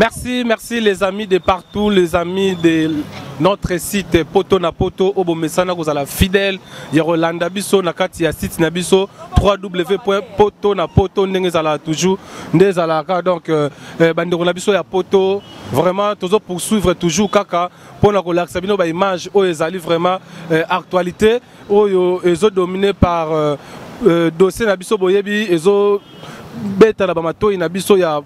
Merci, merci les amis de partout, les amis de notre site Poto na Poto Obomesana kozala fidèle ya kolanda biso na kati ya site na biso www.poto na poto ndenge ezalaka toujours nde ezalaka donc euh, euh, bandeko na biso ya poto vraiment tozo poursuivre toujours kaka mpona kolakisa bino baimage oyo ezali vraiment euh, actualité oyo ezo dominer par euh, euh, dossier na biso boyebi ezo beta na bamatoi na biso ya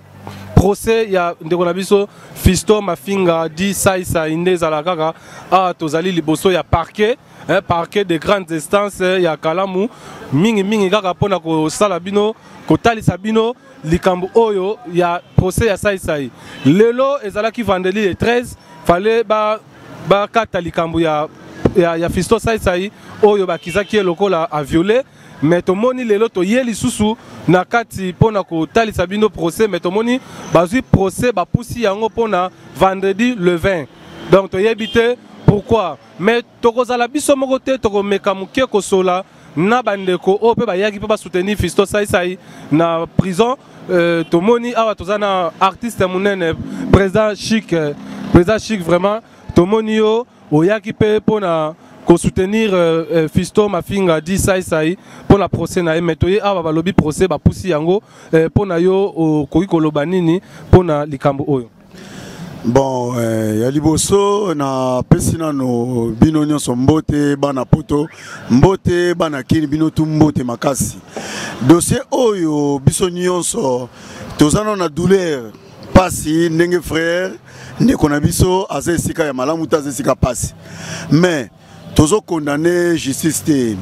procès ya ndeko na biso Fiston Mafinga di Sai Sai nde ezala kaka awa tozali liboso ya parquet hein, parquet de grandes instances ya Kalamu mingi mingi kaka mpona kosala bino kotalisa bino likambo oyo ya procès ya Sai Sai lelo ezalaki vendredi le 13 fallait ba bakata likambo ya, ya, ya Fiston Sai Sai oyo bakizaki ye lokola a violé mais tomoni lelo toye lisusu na kati mpo na kotalisa bino procès mais tomoni bazwi procès bapusi yango mpo na vendredi le 20 donc toyebi te pourquoi mais tokozala biso moko te tokomeka moke kosola na bandeko oyo mpe bayaki mpe basoutenir Fiston Saisai na prison euh, tomoni awa toza na artiste monene président Chic euh, président Chic vraiment tomoni yo oyaki mpe mpo na kosoutenir euh, euh, Fiston Mafinga di Sai Sai mpo na procès na ye mais toye awa balobi procès bapusi yango euh, mpo na yo okoki koloba nini mpo na likambo oyo bon eh, ya liboso napesi nano bino nyonso mbote bana poto mbote bana kini bino tu mbote makasi dossier oyo biso nyonso toza nano na douleur pasi ndenge frère ndeko na biso aza esika ya malamu te aza esika pasi mais tozo condamne justice te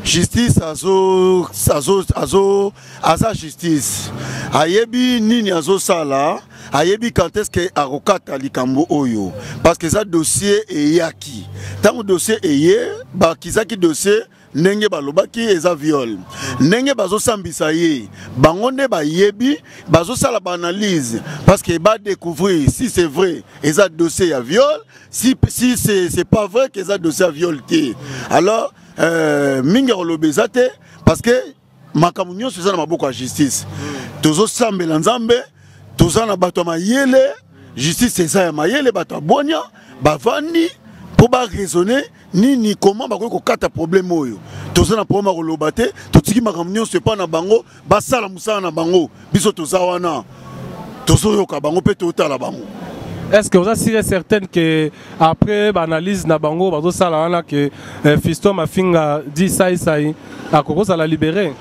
justice azo, azo, azo, aza justice ayebi nini azosala ayebi quand est-ce que akokata likambo oyo parce que eza dossier eyaki ntango dossier eye bakizaki dossier ndenge balobaki eza viol ndenge bazosambisa ye bango nde bayebi bazosala baanalyse parce que badécouvrir si c'est vrai eza dossier ya viol si, si c'est pas vrai que eza dossier ya viol te alors euh, mingi ya koloba eza te parce que makambo nyonso eza na maboko ya justice tozosambela nzambe toza na bato ya mayele justice eza ya mayele bato ya bwania bavandi mpo baraisonne nini comment bakoki kokata problème oyo toza na problème ya koloba te totiki makambo nyonso epai na bango basala mosala na bango biso toza wana tozoyoka bango mpe totala bango est-ce que oza sûr et certaine que après baanalyse na bango bazosala wana que eh, fiston mafinga di saisai akokozala libéré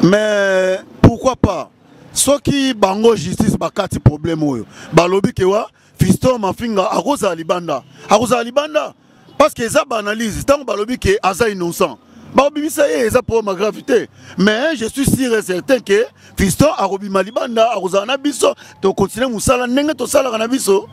mais pourquoi pas soki bango justice bakati problème oyo balobi ke wa fiston mafinga akozala libanda akozala libanda parce que eza baanalyse ntango balobi ke aza innocent bakobimisa ye eza problème ya gravité mais je suis sûr et certain ke fiston akobima libanda akozala na biso tokontinue mosala ndenge tosalaka na biso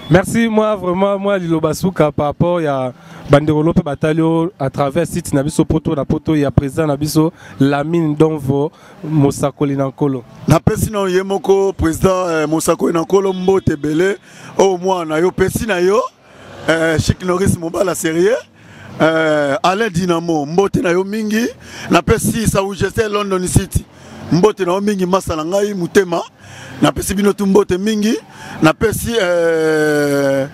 merci moi vraiment moi liloba suka par rapport ya bandeko lo mpe batali yo à travers site na biso poto na poto ya président na biso lamine donvo mosakoli na nkolo napesi na ye moko président eh, mosakoli na nkolo mbote ebele oyo mwana yo pesi na yo eh, chic noris mobala sérieux eh, alain dinamo mbote na yo mingi napesi saugeste london city mbote na yo mingi masa na ngai motema napesi bino tu mbote mingi napesi eh,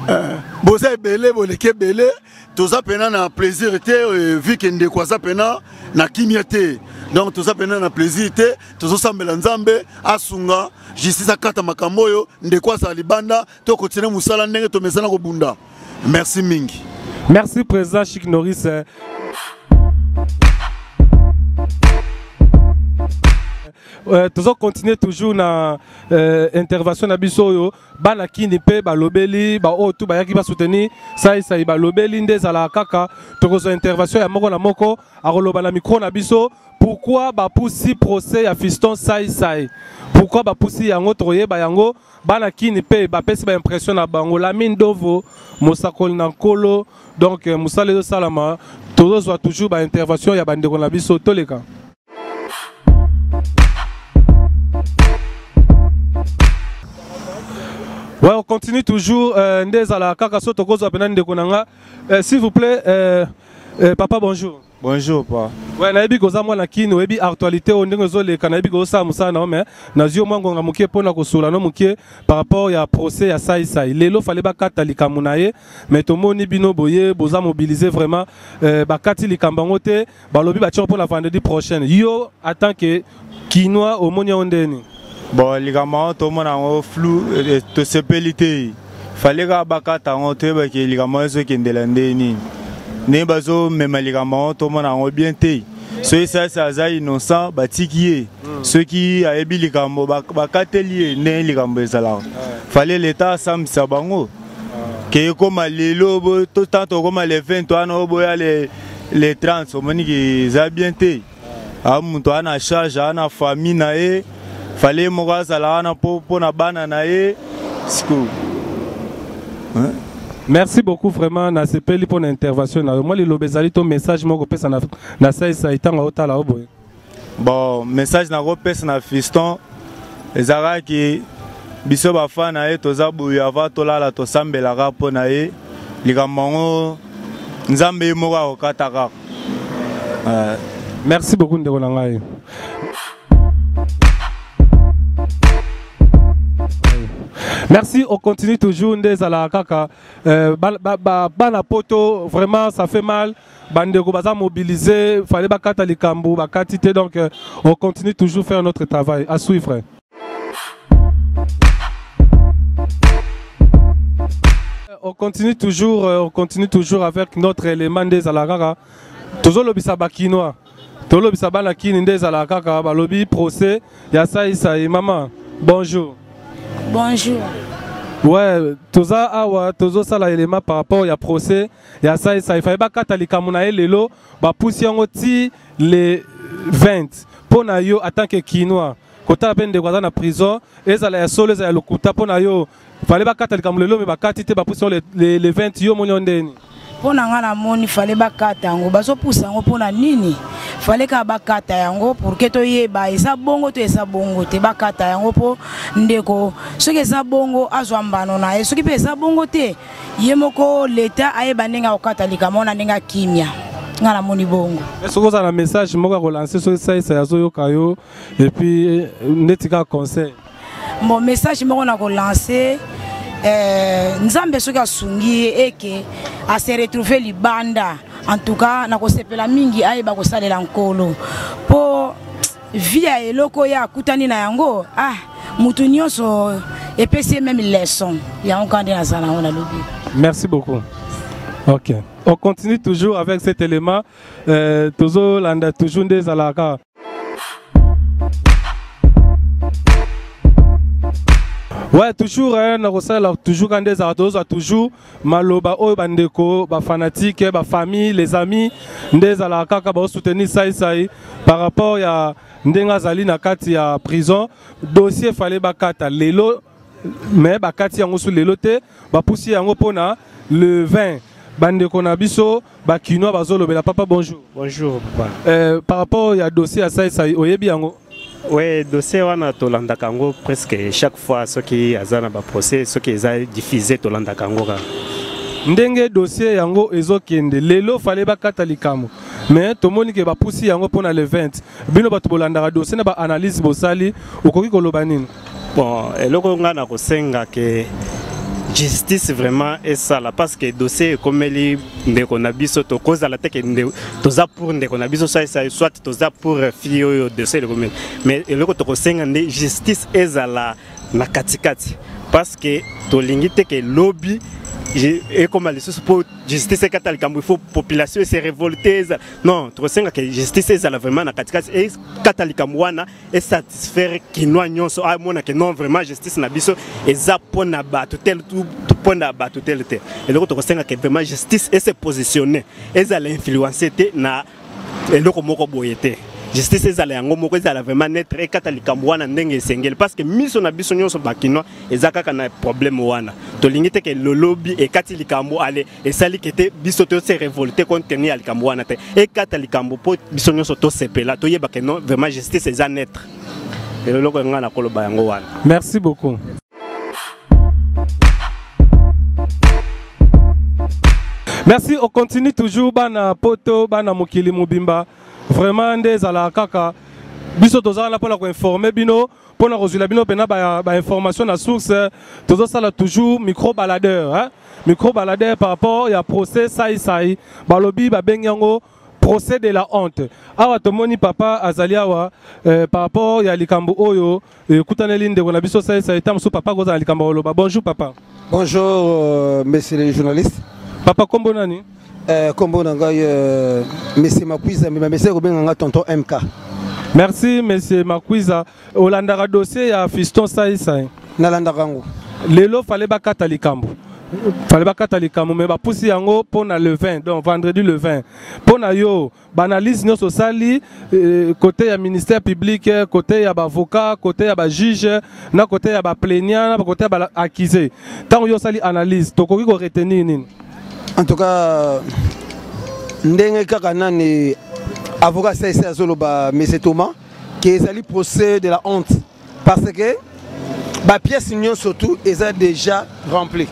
eh, boza ebele boleki ebele toza pena na plaisir te euh, vu ke ndeko aza pena na kimia te donc toza pena na plaisir te tozosambela nzambe asunga justice akata makambo oyo ndeko azala libanda tokotina mosala ndenge tomesana kobunda merci mingi merci président chic norris Euh, tozo continuer toujours na euh, intervention na biso oyo bana kini mpe balobeli baoyo tu bayaki basoutenir saisai balobeli nde ezalaka kaka tokozwa intervention ya moko na moko akoloba na micro na biso pourquoi bapusi procès ya fiston saisai pourquoi bapusi yango tokoyeba yango bana kini mpe bapesi baimpression na bango lamine dovo mosakoli na nkolo donc euh, mosala ezosalama tozozwa toujours baintervention ya bandeko na biso toleka Ouais, on continue toujours. Euh, nde ezala kaka so tokozwa pena ndeko na nga. Euh, s'il vous plaît, euh, euh, papa bonjour. Bonjour pa. Ouais, nayebi koza mwana kini, oyebi actualité oyo ndenge ezoleka, nayebi kozosala mosala na yo, mais nazwi yo mwa ngonga moke mpo na kosola no moke par rapport ya procès ya Saisai. Lelo fallait bakata likambo na ye, mais tomoni bino boye boza mobiliser vraiment, bakati likambo yango te, balobi batie mpo na vendredi prochaine. Yo en tant que Kinois omoni yango ndeni? Bon, likambo yango tomona yango flou, tosepeli te. Fallait kaka bakata yango toyebaki likambo yango ezokendela nde nini. Ndenge bazomema likambo yango tomona yango bien te. Soki Saisai aza innocent batiki ye, soki ayebi likambo bakateli ye, ndenge likambo ezalaka. Fallait l'État asambisa bango. Ke ekóma lelo tant tokóma le 20 wana oboya le 30, omoni ke eza bien te. A moto aza na charge, aza na famille na ye, fallait ye moko azala wana mpo na bana na ye sikoyo. Hein? Merci beaucoup vraiment, nasepeli mpo na intervention na yo. Mwa liloba ezali to message moko kopesa na Saisai ntango aotala yo boye? Bon, message nakopesa na fiston ezalaka ke biso bafa na ye toza boye, avant tolala tosambelaka mpo na ye. Likambo yango Nzambe ye moko akokata kaka. Merci beaucoup ndeko na ngai. Merci, on continue toujours nde ezalaka kaka bana poto, vraiment ça fait mal. Bandeko baza mobiliser, fallait bakata likambo, bakati te, donc on continue toujours faire notre travail. À suivre. On continue toujours, on continue toujours avec notre élément nde ezalaka kaka. Tozolobisa bakinois, tolobisa bana kini nde ezalaka kaka, balobi procès ya Saisai. Maman, bonjour. Bonjour. Ouais, toza awa tozosala élément par rapport ya procès ya Saisai. Fallait bakata likambo na ye lelo, bapusi yango ti le 20. Mpo na yo en tant que Kinois, kotala mpe ndeko aza na prison, ezala ya solo ezala ya lokuta, mpo na yo fallait bakata likambo lelo, me bakati te, bapusi yango le 20, yo omoni yo ndeni? Mpo na nga namoni fallait bakata yango. Bazopusa yango mpo na nini? Fallait kaka bakata yango pour que toyeba eza bongo to eza bongo te. Bakata yango mpo ndeko soki eza bongo azwa mbano na ye, soki mpe eza bongo te ye moko leta ayeba ndenge akokata likambo wana ndenge akimia. Nga namoni bongo. Soki oza na message moko ya kolancer soki Saisai azoyoka yo, et puis neti kaka conseil? Bon, message moko na kolancer, Nzambe soki asungi ye eke ase retrouver libanda, en tout cas nakosepela mingi, ayeba kosalela Nkolo mpo vie ya eloko oyo akutani na yango, mutu nyonso epesi ye même leçon yango kaka nde naza nango nalobi. Merci beaucoup. Ok, on continue toujours avec cet élément, tozolanda toujours nde ezalaka. Ouais, toujours, hein, nakosala toujours quand ezalaka, tozwa toujours maloba oyo bandeko bafanatique, bafamille, les amis nde ezalaka kaka baosoutenir Saisai par rapport ya ndenge azali na kati ya prison. Dossier fallait bakata lelo, mais bakati yango su lelo te, bapusi yango mpona le 20. Bandeko na biso bakinois bazolobela. Papa, bonjour. Bonjour papa. Par rapport ya dossier ya Saisai, oyebi yango? Oui, dossier wana tolandaka yango presque chaque fois soki aza na baprocès, soki eza diffusé tolandaka yango kaka. Ndenge dossier yango ezokende lelo, fallait bakata likambo, mais tomoni ke bapusi yango mpona le 20. Bino bato bolandaka dossier na baanalyse bosali, okoki koloba nini? Bon, eloko nga na kosenga ke justice vraiment esala, parce que dossier ekomeli ndeko na biso, tokozala te ke toza pour ndeko na biso Saisai, soit toza pour fille oyo dossier ekomeli, mais eloko tokosenga nde justice ezala na katikati, parce que tolingi te ke lobi ekoma lisusu mpo justice ekata likambo, il faut population ese révolte ezala. Non, tokosenga ke justice ezala vraiment na katikati, ekata likambo wana esatisfaire kinois nyonso, amona ke non, vraiment justice na biso eza mpona bato tel tu mpona bato tel te. Eloko tokosenga ke vraiment justice ese positionne, ezala influence te na eloko moko boye te. Justice ezala yango moko, ezala vraiment neutre, ekata likambo wana ndenge esengeli, parce que miso na biso nyonso bakinois eza kaka na problème wana. Tolingi te ke lolobi ekati likambo ale esali ke te biso tose révolte compte tenu ya likambo wana te. Ekata likambo mpo biso nyonso tosepela, toyeba ke non, vraiment justice eza neutre. Eloko ngai nakoloba yango wana. Merci beaucoup. Merci, on continue toujours bana poto, bana mokili mobimba. Vraiment nde ezalaka kaka biso tozala mpona koinforme bino mpona kozwila bino mpena bainformation ba na source. Tozosala toujours micro baladeur, hein? Micro baladeur par rapport ya procès sai sai, balobi babengi yango procès de la honte. Awa tomoni papa azali awa par rapport ya likambo oyo ekutaneli ndeko na biso sai sai. Ta mosusu papa kozala likambo koloba. Bonjour papa. Bonjour messieurs les journalistes. Papa, kombo nani? Kombo na ngai monsieur Makwiza, mais monsieur kobenga nga tonton MK. Merci monsieur Makwiza. Olandaka dossier ya Fiston Sai Sai? Nalandaka yango. Lelo fallait bakata likambo. Fallait bakata likambo, mais bapusi yango pona le 20, donc vendredi le 20. Pona yo, banalise nyonso osali côté ya ministère public, côté ya bavocat, côté ya bajuge, na côté ya baplaignant, na côté ya ba-accusé. Ntango yo osali analyse, tokoki koretenir nini? En tout cas, ndenge kaka nani avocat Sai Sai azoloba, monsieur Thomas, ke ezali procès de la honte, parce que bapièce nyonso tout eza déjà rempli.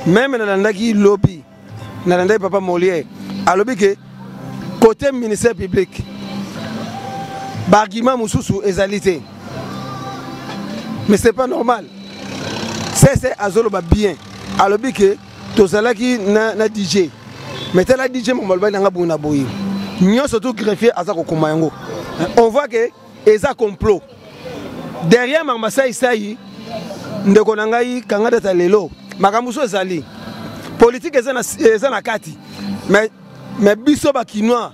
Même nalandaki lobi, nalandaki papa Molière alobi ke côté ministère public baargument mosusu ezali te, mais c'est pas normal. Sese azoloba bien, alobi ke tozalaki na DJ, mais tala DJ makambo alobaki nanga boye na boye, nyonso tout greffier aza kokoma yango. On voit que eza complot derrière makambo Sai Sai. Ndeko na ngai, kanga data lelo, makambo so ezali politique, eza na kati, mais biso bakinois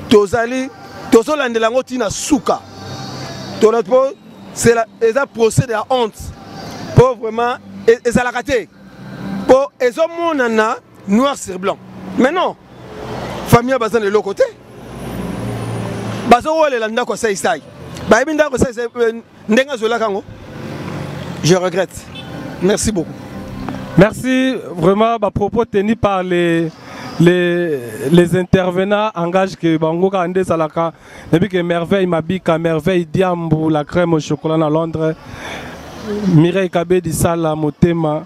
tozali tozolandela yango ntina suka tona, po eza procès de la honte, po vraiment ezalaka te, po ezomonana noir sur blanc. Mais non, famille baza na eloko te, bazowelela ndako ya Sai Sai, bayebi ndako Sai Sai ndenge azwelaka yango. Je regrette, merci beaucoup. Merci vraiment, ba propos tenus par les intervenants engagent que bango kaka nde ezalaka. Nayebi ke Merveille Mabika, Merveille Diambu, la crème au chocolat na Londres, Mireille Kabedi Sala Motema,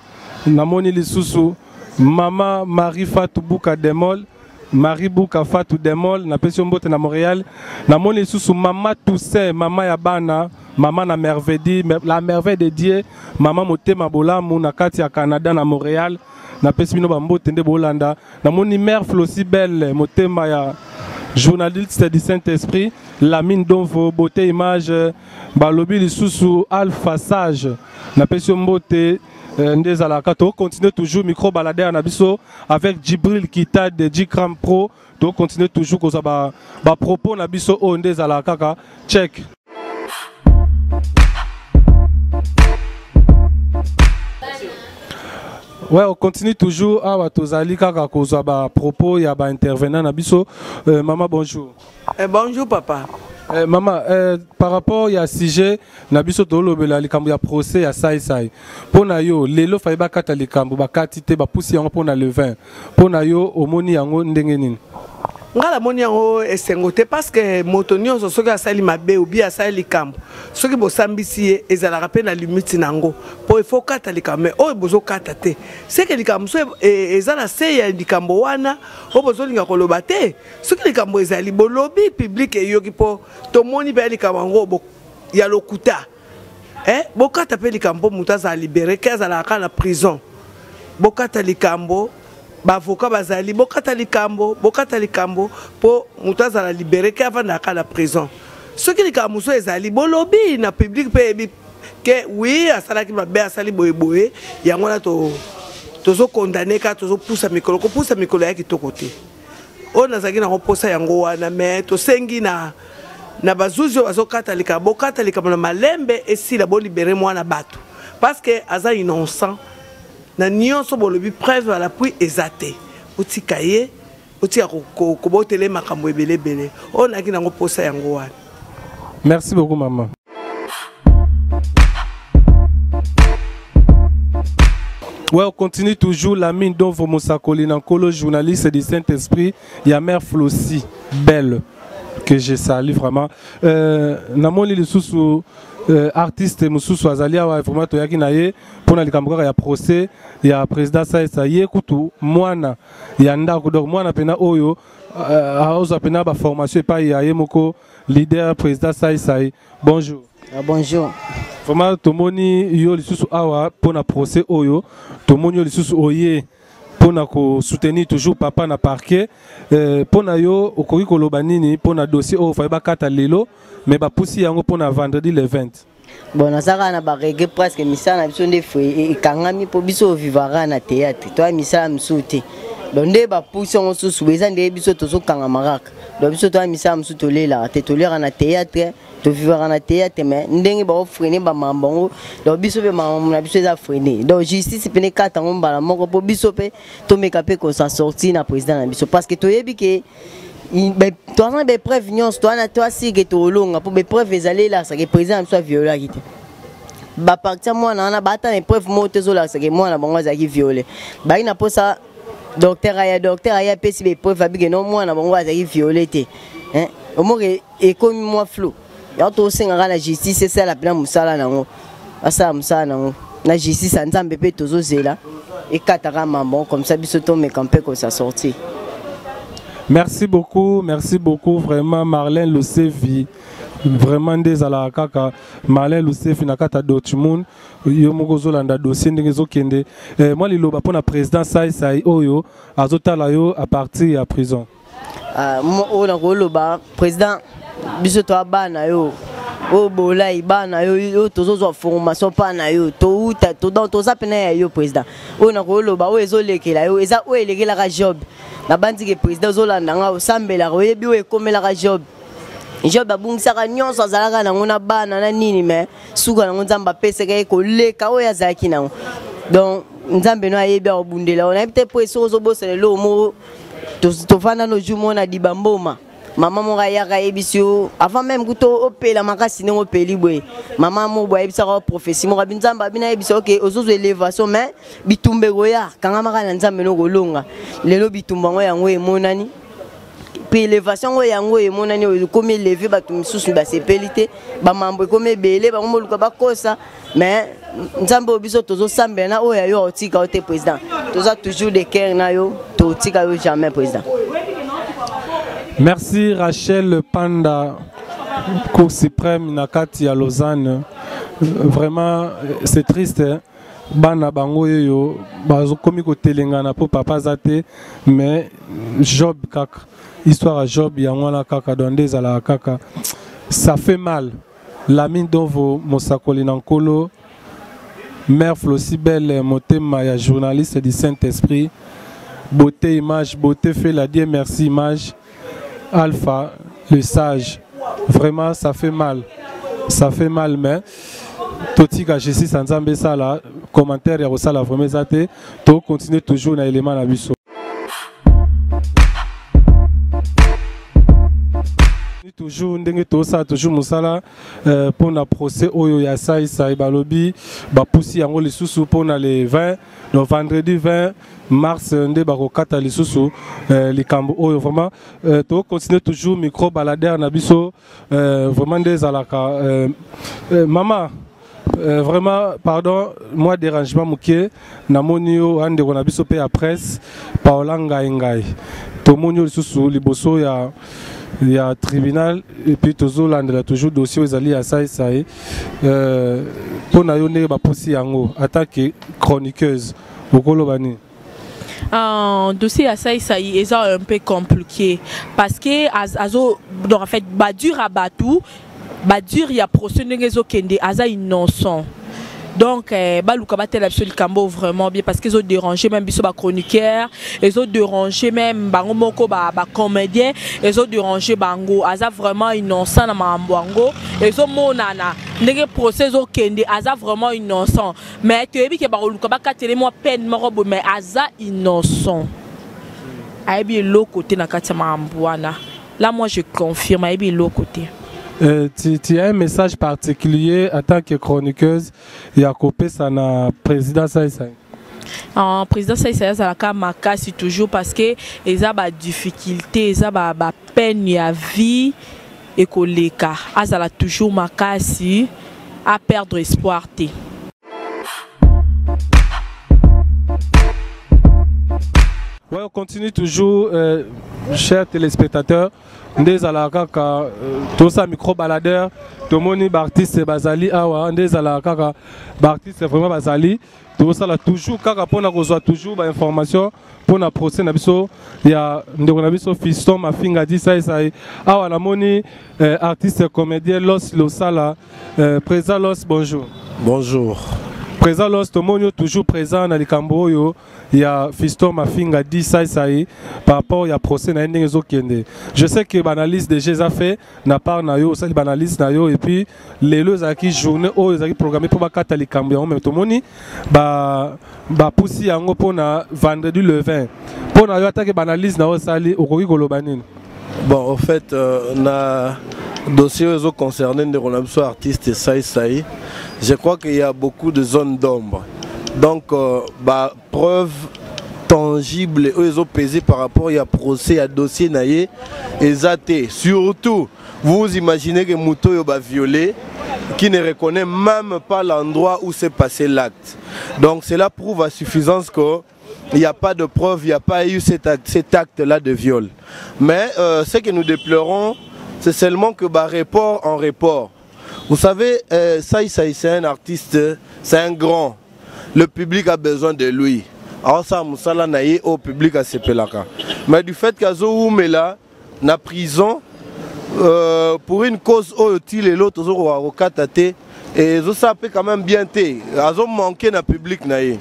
namoni lisusu mama Marie Fatou Buka Demol, Marie Buka Fatou Demol, napesi yo mbote na Montréal. Namoni lisusu mama Toussaint, mama ya bana, mama na Merveille, la merveille de Dieu, mama Motema Bolamu na kati ya Canada na Montréal, napesi bino bambote nde bolanda. Namoni mère Flossi Belle Motema ya journaliste du Saint-Esprit, Lamine Donvo beauté image, balobi lisusu Alpha Sage, napesi yo mbote nde ezalaka. Tokontinue toujours micro baladeur na biso avec Djibril Kita de Djikram Pro. Tokontinue toujours kozwa bapropos ba na biso oyo nde ezalaka kaka check. Ouais, on continue toujours awa, tozali kaka kozwa ba propos ya ba intervenant na biso. Maman, bonjour. Bonjour papa. Maman, par rapport ya sujet na biso, tolobela likambo ya procès ya Sai Sai. Mpo na yo, lelo fallait bakata likambo, bakati te, bapusi yango mpo na le 20. Mpo na yo, omoni yango ndenge nini? Ngai namoni yango esengo te, parce que moto nyonso soki asali mabe obi asali likambo, soki bosambisi ye, ezalaka mpe na limite nango, mpo il faut kata likambo. Mais oyo bozokata te, seke likambo so eza na se ya likambo wana oyo bozolinga koloba te. Soki likambo ezali, bolobi, public eyoki, mpo tomoni mpe ya likambo yango ya lokuta. Bokata mpe likambo mpo moto azala libéré, ke azalaka kaka na prison. Bokata likambo, baavocat bazali, bokata likambo, bokata likambo mpo moto azala libéré, ke avandaka kaka na prison. Soki likambo mosusu ezali, bolobi na public mpe eyebi ke oui, asalaki mabe, asali boyeboye, yango wana tozokondane kaka. Tozopusa mikolo, kopusa mikolo ya kitoko te. Oyo nazalaki nango mposa yango wana, mais tosengi na bazuzi oyo bazokata likambo, bokata likambo na malembe, esila, bolibérer mwana bato, parce que aza innocent na nyonso bolobi, preuve à l'appui eza te. Botika ye, botika kobotele makambo ebele ebele. Oyo nayaki nango mposa yango wana. Merci beaucoup maman. Ouais, on continue toujours la mine dont Mosakoli Nankolo, journaliste du Saint-Esprit, il y a mère Flossi, belle, que je salue vraiment. Namoni lisusu euh, artiste mosusu azali awa vraiment toyaki na ye mpo na likambo kaka ya procès ya président Saïsa ye kutu mwana ya ndako donc mwana mpena oyo euh, aozwa mpena baformation epai ya ye moko leader président Saïsa. Bonjour. Ah, bonjour. Vraiment tomoni yo lisusu awa mpo na procès oyo tomoni yo lisusu oye mpo na kosoutenir toujours papa na parquet euh, mpo na yo okoki koloba nini mpo na dossier oyo faye bakata lelo mais bapusi yango mpo na vendredi le 20? Bon, naza kaka na baregret presque misala na biso nde ekangami mpo biso ovivaka na théâtre toya misala mosusu te. Donc nde bapusi yango susu eza nde biso tozokangama kaka. Donc biso toya misala mosusu tolelaka te, toliaka na théâtre, tovivaka na théâtre, mais ndenge baofrene bamambo yango, donc biso mpe makambo na biso eza freine. Donc justice pene ekata yango mbala moko mpo biso mpe tomeka mpe kosan sortir na président na biso, parce que toyebi ke toza na baepreuve nyonso towana toasike tolonga mpo baepreuve ezali elakisaka président na biso aviolaki te. Baparti ya mwana wana baata na epreuve moko te ezolakisaka mwana bango azalaki viole. Baki na mposa docteur aya, docteur aya apesi baepreuve abike no mwana bango azalaki viole te. Omoke ekomi mwa flou. Yango tosengaka na justice esala mpena mosala nango, asala mosala nango na justice ya Nzambe mpe tozozela ekataka mambo comme ça biso tomeka mpe kosa sortir. Merci beaucoup, merci beaucoup vraiment Marlène Lusevi. Vraiment nde ezalaka kaka Marlène Lusevi na kati ya Dortmund. Yo moko ozolanda dossier ndenge ezokende. Eh, mwa liloba mpo na président Sai Sai oyo azotala yo à partir ya prison. Ah, oyo nakoloba président, biso toa bana yo oyo bolai bana yo oyo tozozwa formation mpa na yo touta, donc toza mpena ya yo président. Oyo nakoloba oyo ezolekela yo eza oyo elekelaka Job. Nabandi ke président ozolanda nga, osambelaka, oyebi oyo ekomelaka Job. Job abungisaka nyonso azalaka nango na bana na nini, mais suka nango Nzambe apesaka ye koleka oyo azalaki nango. Donc Nzambe no ayebi akobundela oyo. Nayebi te mpo soki ozobosana eloko moko, tovanda no jour moko na Dibamboma, mama moko ayaka ayebisi yo avant même kuta opela makasi ndenge opeli boye, mama moko boye ayebisaka yo prophétie moko abi Nzambe abi nayebisa oke ozozwa élévation, mais bitumba ekoya, kangamaka na Nzambe no kolonga. Lelo bitumba yango yango emonani mpe élévation yango yango emonani oyo ekomi eleve, bato misusu basepeli te, bamambo ekomi ebele, bango moluka bakosa, mais Nzambe oyo biso tozosambela na oyo ya yo aotika yo te président. Toza toujours de cœur na yo, totika yo jamais président. Merci Rachel Panda, Cour suprême na kati ya Lausanne. Vraiment c'est triste hein? Bana bango oyo bazokomi kotelengana mpo papa aza te, mais Job kaka histoire ya Job yango wana kaka, donc nde ezalaka kaka, ça fait mal. Lamine Dovo mosakoli na Nkolo, mère Flossi Belle motema ya journaliste du Saint-Esprit, beauté image, beauté fait la Dieu merci image, Alpha le sage. Vraiment ça fait mal, ça fait mal, mais totika justice ya Nzambe esala. Commentaire ya kosala vraiment eza te, tocontinue toujours na élément na biso toujours ndenge tosala toujours mosala mpona procès oyo ya Saisai. Balobi bapusi yango lisusu mpona le 20, donc vendredi 20 mars nde bakokata lisusu likambo oyo. Vraiment tokontinue toujours micro baladeur na biso. Vraiment nde ezalaka. Mama, vraiment pardon, moi dérangement moke, namoni yo andeko na biso mpe ya presse Paola Ngai Ngai, tomoni yo lisusu liboso ya tribunal et puis tozolandela toujours dossier oyo ezali ya Saisai. Mpo na yo ndenge bapusi yango, en tant que chroniqueuse, okoloba nini? Dossier ya Saisai eza un peu compliqué parce que azo, donc en fait badur à bato badur ya procès ndenge ezokende, aza innocent. Donc baluka batela biso likambo vraiment bien, parce que ezodéranger même biso bachroniqueur, ezodéranger même bango moko bacomédien, ezodéranger bango. Aza vraiment innocent na makambo yango, ezomonana ndenge procès ezokende, aza vraiment innocent, mais toyebi ke bakoluka bakatele mwa peine moko boye, mais aza innocent, ayebi eloko te na kati ya makambo wana. Là moi je confirme, ayebi eloko te. Tu as un message particulier en tant que chroniqueuse ya kopesa na président Saisai? En président Saisai azalaka makasi toujours, parce que eza badifficulté, eza bapeine ya vie ekoleka, azala toujours makasi. a perdre espoir te. Ouais, on continue toujours, euh, chers téléspectateurs. nde ezalaka kaka euh, tosala micro baladeur tomoni baartiste bazali awa nde ezalaka kaka baartiste vraiment bazali tozosala toujours kaka mpona kozwa toujours bainformation mpona procès na biso ya ndeko na biso fiston mafinga di saisai awa namoni euh, artiste comédien los losala euh, président los bonjour bonjour président los tomoni yo toujours présent na likambo oyo ya fiston mafinga di saisai par rapport ya procès na ye ndenge ezokende je sais que baanalyse déjà eza fait na part na yo osali baanalyse na yo et puis lelo ezalaki journée oyo ezalaki programme mpo bakata likambo yango me tomoni bapusi ba yango mpo na vendredi le 20 mpo na yo atake baanalyse na yo osali okoki koloba nini bon au fait euh, na dossier oyo ezoconcerne ndeko na biso artiste sai sai je crois qu'il y a beaucoup de zones d'ombre donc euh, ba preuve tangible oyo ezopese par rapport ya procès ya dossier na ye eza te surtout vous imaginez que moto oyo baviole qui ne reconnaît même pas l'endroit où s'est passé l'acte donc cela prouve à suffisance que il n'y a pas de preuve, il n'y a pas eu cet acte, cet acte-là de viol. Mais euh, ce que nous déplorons, c'est seulement que bah, report en report. Vous savez, euh, Saï Saï, c'est un artiste, c'est un grand. Le public a besoin de lui. Alors ça, mosala na ye au public asepelaka. Mais du fait qu'azowumela na prison euh, pour une cause oyo ti lelo tozokoka kokata te et ezosala mpe quand même bien te azomanke na public na ye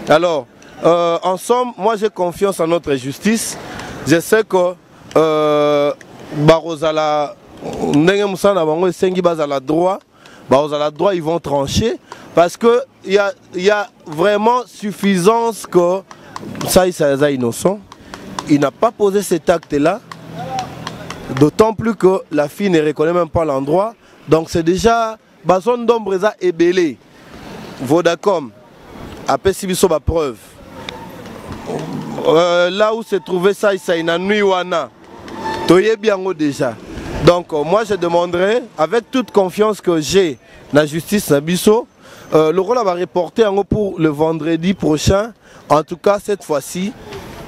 alors euh, en somme moi j'ai confiance en notre justice je sais que euh, bakozala ndenge mosala na bango esengi bazala droit bakozala droit ils vont trancher parce que il y a, y a vraiment suffisance que ça aza innocent il n'a pas posé cet acte là d'autant plus que la fille ne reconnaît même pas l'endroit donc c'est déjà bazone d'ombre eza ebele vodacom apesi biso bapreuve euh, là où se trouvait saisai na nuit wana toyebi yango déjà donc euh, moi je demanderais avec toute confiance que j'ai na justice na biso euh, lokola bareporte yango pour le vendredi prochain en tout cas cette fois-ci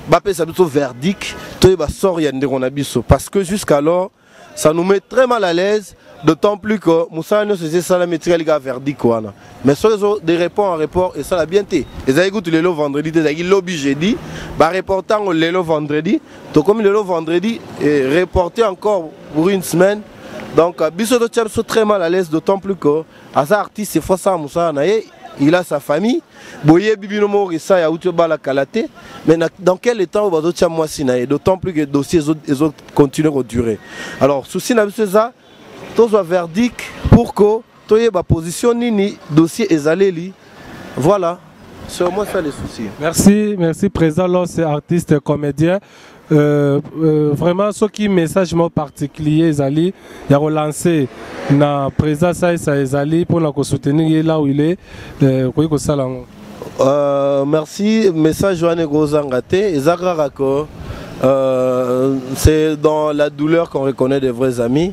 bapesa biso verdict toyeba sort ya ndeko na biso parce que jusqu'alors ça nous met très mal à l'aise d'autant plus que mosala nyonso eza esalami etikali kaka verdict wana mais soki ezo de report en report esala bien te ezalaki kutu lelo vendredi te ezalaki lobi jeudi bareporte yango lelo vendredi tokomi lelo vendredi et reporté encore pour une semaine donc euh, biso totia biso très mal à l'aise d'autant plus que aza artiste efo asala mosala na ye il a sa famille boyebi bino moko esai auti obala kala te mais na, dans quel état oyo bazotia mwasi na ye d'autant plus que dossier ezocontinue kodurer alors souci na biso eza tozwa verdict pour que toyeba position nini dossier ezaleli voilà c'est au moins ça le souci merci merci président los artiste comédien Euh, euh, vraiment soki message moko particulier ezali ya kolancer na président saisa ezali mpona kosoutenir ye là où il est euh, okoki kosala yango euh, merci message wana ekozanga te eza kaka ko euh, c'est dans la douleur qu'on reconnaît des vrais amis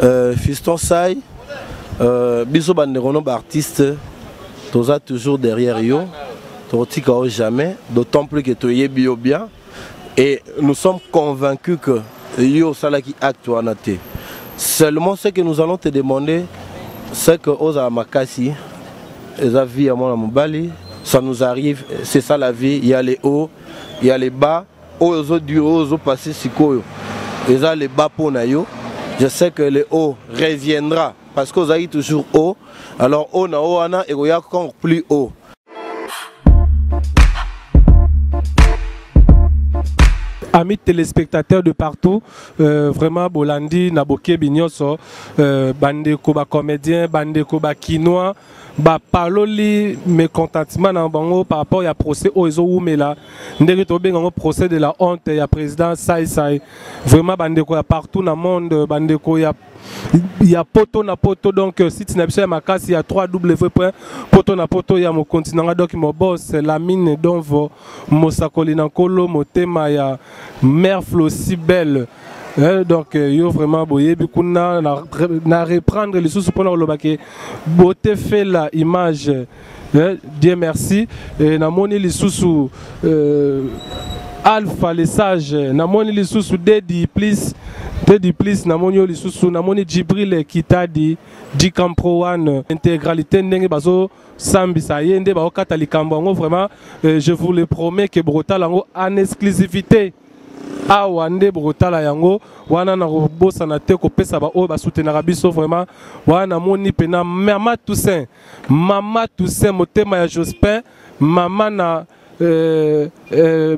euh, fiston sai euh, biso bandeko no baartiste toza toujours derrière yo tokotika yo jamais d'autant plus que toyebi yo bien Et nous sommes convaincus que yo osalaki acte wana te. Seulement ce que nous allons te demander, c'est que ozala makasi, eza vie ya mwana mobali, ça nous arrive, c'est ça la vie, il y a les hauts, il y a les bas, oyo ozo dure, oyo ozo passer sikoyo, eza les bas mpo na yo. Je sais que le haut reviendra parce que ozalaki toujours haut, alors haut na haut wana ekoya encore plus haut. Amis téléspectateurs de partout, euh, vraiment Bolandi, na bokebi nyonso, euh, bandeko ba comédien, bandeko ba kinois, ba paloli mécontentement na bango par rapport ya procès oyo ezowumela ndenge tobenga yango procès de la honte ya président Sai Sai. Vraiment bandeko ya partout na monde, bandeko ya ya poto na poto donc euh, site na biso ya makasi ya 3w poto na poto ya mokonzi na nga donc mobos lamine donvo mosakoli na nkolo motema ya mère flosi belle Eh, donc euh, yo vraiment boyebi kuna na, na reprendre lisusu mpona koloba ke beauté fait la image eh, Dieu merci eh, namoni lisusu euh, Alpha le sage namoni lisusu Dedi plus Dedi plus namoni yo lisusu namoni Djibril Kitadi Dikampro One intégralité ndenge bazo sambisa ye nde baokata likambo yango vraiment euh, je vous le promets que bokotala yango en exclusivité awa nde bokotala yango wana nakobosana te kopesa baoyo basutenaka biso vraiment wana namoni mpena mama toussaint mama toussaint motema ya jospin mama na euh, euh,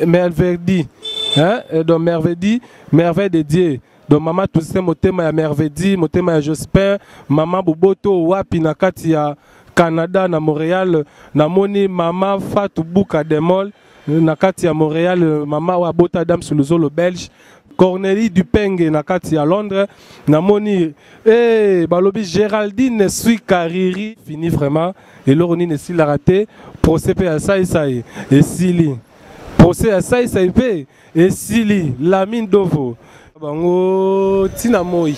merverdi hein? Euh, donc merverdi merveille de dieu donc mama toussaint motema ya mervedi motema ya jospin mama boboto wapi na kati ya canada na montréal namoni mama fatou buka demol na kati ya Montréal euh, mama oyo abota Adams Luzolo belge Cornélie Dupenge na kati ya Londres namoni eh balobi Géraldine Suikariri fini vraiment eloko nini esilaka te procès mpe ya saisai esili procès ya saisai mpe esili Lamine Dovo bango ntina moi.